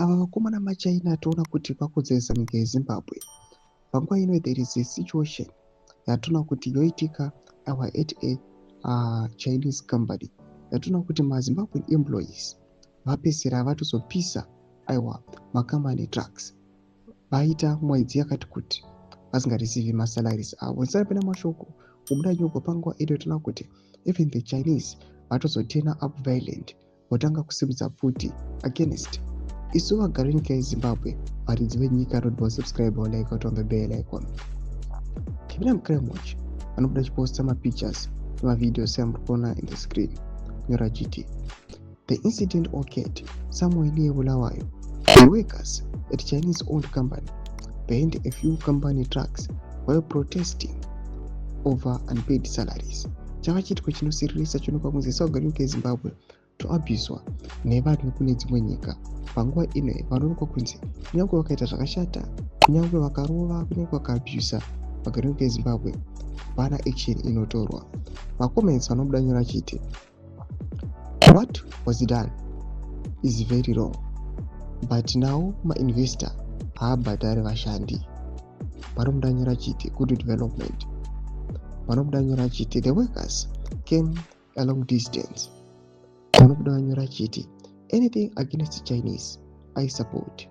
Ava vakomana maChina toona kuti vakudzesa nyika yeZimbabwe. Panguva ino there is a situation yatoona kuti yoitika awa at a Chinese company, yatoona kuti maZimbabwean employees vapedzisira vatozopisa, aiwa, macompany trucks. Vaita mwedzi yakati kuti vasingareceivi masalaries avo. Ndisati pena mashoko kubuda nyoko, panguva ino toona kuti even the Chinese vatozoturn up violent, votanga kusimudza pfuti against isu vagari venyika yeZimbabwe, varidzi venyika. Don't subscribe or like on the bell icon. Kevin Crime Watch vanobuda chiposta mapictures nemavideos amuri kuona in the screen, kunyora chiti, "The incident occurred somewhere near Bulawayo. The workers at Chinese owned company burned a few company trucks while protesting over unpaid salaries." Chava chiitiko chinosiririsa chinopa kunzi vagari venyika yeZimbabwe toabhuswa nevanhu vekune dzimwe nyika. Panguva ino vanoonekwa kunzi kunyange vakaita zvakashata, kunyange vakarova, kunyange vakaabhusa vagari venyika yeZimbabwe, hapana action inotorwa. Macomments vanobuda nyora chiti, "What was done is very wrong, but now mainvestor haabhadhari vashandi." Vanobuda nyora chiti, "Good development." Vanobuda nyora chiti, "The workers came a long distance." Vanobuda vanyora chiti, "Anything against Chinese I support."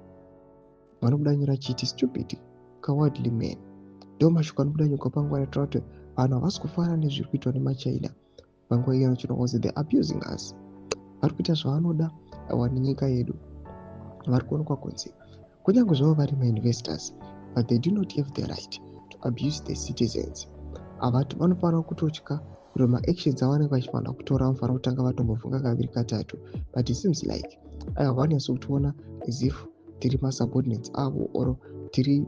Vanobuda nyora chiti, "Stupid cowardly man." Ndo mashoko anobuda nyika panguva yatoona kuti vanhu havasi kufara nezviri kuitwa nemaChina. Panguva iyo chinoona kunzi they abusing us, vari kuita zvavanoda awa nenyika yedu. Vari kuonekwa kunzi kunyange zvavo vari mainvestors, but they do not have the right to abuse the citizens. Havati vanofanira kutotya kuti maactions avanenge vachifanira kutora, vanofanira kutanga vatombofunga kaviri katatu. But it seems like aiwa, vanonyatso kutiona as if tiri masubordinates avo or tiri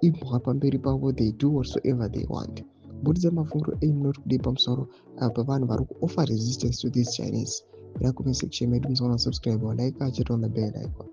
imbwa pamberi pavo. They do whatsoever they want. Budisa mafungiro enyu, munoti kudii pamusoro pevanhu vari kuoffer resistance to these Chinese? Ira comment section medu. Musaona subscribe, like, achete on the bell icon.